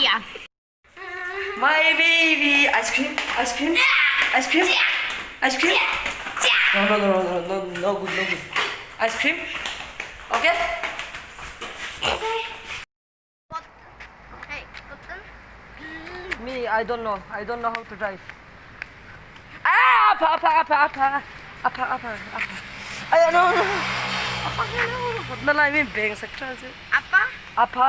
lian. My baby ice cream ice cream ice cream ice cream no no no no no no good no good ice cream okay Hey, button. Me I don't know I don't know how to drive ah apa apa apa apa apa apa apa ay no no apa no na lai min beng sak tha chu Apa? apa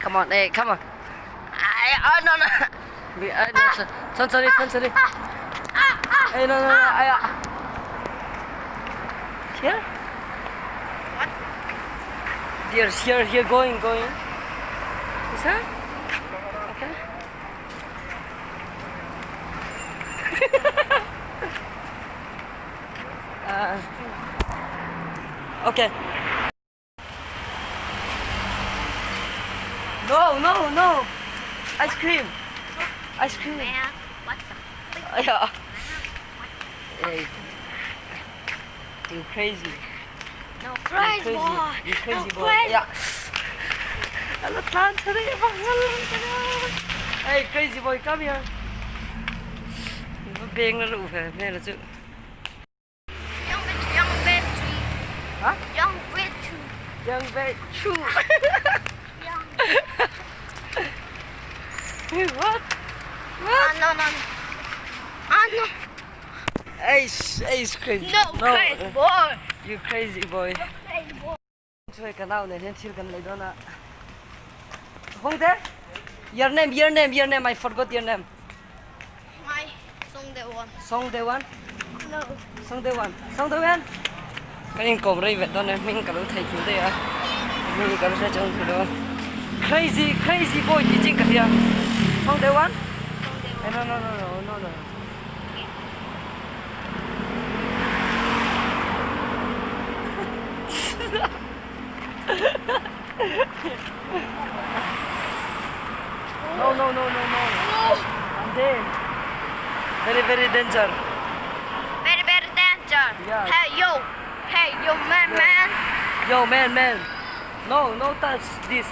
Come on, hey, come on. Ay, oh, no, no. Mi, ay, no, 천천히, 천천히. Hey, no, no, no, ay, ah. Here? What? There's here, here, going, going. Is that? Okay. Okay. No, no, no. Ice cream. Ice cream. Man, what the freak? Yeah. Hey. You crazy. No, You crazy crazy. boy. You crazy no, boy. Crazy. Yeah. Hey, crazy boy, come here. Beng na lu về, mẹ là chứ. Young bitch, young bitch. Hả? Young bitch. Young bitch. Chu. Young. What? Ah, no, no. Ah, no. Hey, hey, it's crazy. No, crazy boy. You crazy boy. Crazy boy. Chui ka nau nen hian thil kan lei dawn a. Hong te? Your name, your name, your name. I forgot your name. My song that one. Song Dewan. No. Song Dewan. Song Dewan. Kan in kawm rei vet dawn e hming ka lo thei thil daih a. Hming ka lo hre chang thei lo a. Crazy, crazy boy tih ching ka hria. Song Dewan? Eh, no, no, no, no, no, no. No, no, no, no, no. Ande. Very, very danger. Very, very danger. Yeah. Hey, yo. Hey, yo, man, man. Yo, man, man. No, no touch this.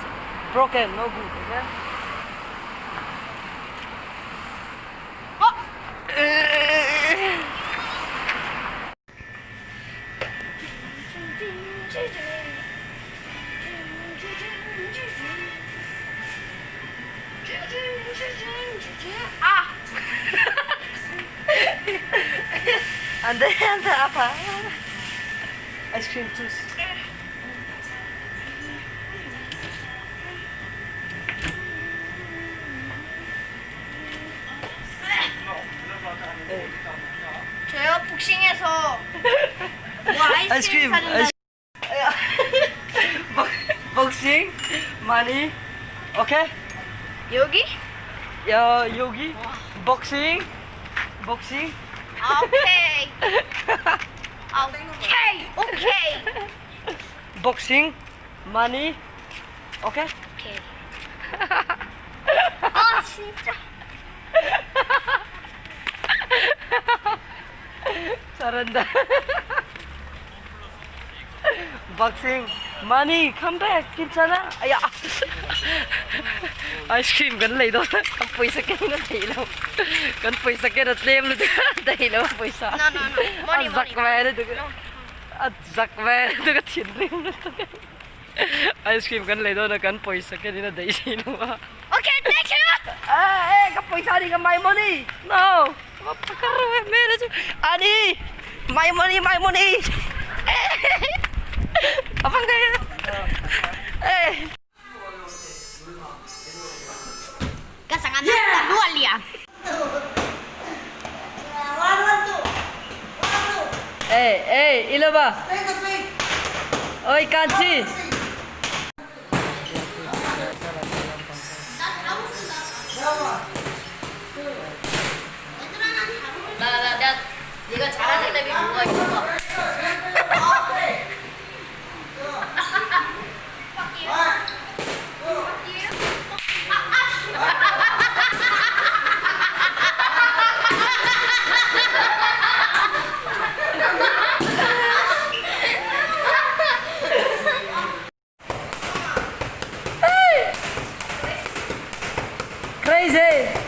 Broken, no good, okay? Oh. 아! 안 돼, 안 돼, 아파. 아이스크림 주스. 저요 복싱에서 뭐 아이스크림, 아이스크림, 사준다. 아이스- Boxing, money, okay? 여기? 야, 여기 boxing, boxing. 아, 오케이. 아, 오케이. 오케이. Boxing, money, okay? 오케이. 아, 진짜. 잘한다. Boxing, money, come back, 괜찮아? 야, 아이스크림 kan lei dawn a, kan pawisa ken a theih lo, kan pawisa ken a tlem lutuk a theih lo a pawisa. No, no, no. Money, A zak money. ve lutuk a, a zak ve lutuk a thinrim lutuk a. Ice cream kan lei dawn a kan pawisa ken in a daih si lo a. Okay, thank you. Eh, eh, ka pawisa ni ka my money. No. Ani, my money, my money. Ka vang daih a. Eh. Ka sanga nak ta luah lian. Eh, eh, ilo ba? Oi, Kanchi. 나, 나, 내가, 네가 잘하는 랩이 뭐가 있어? Crazy!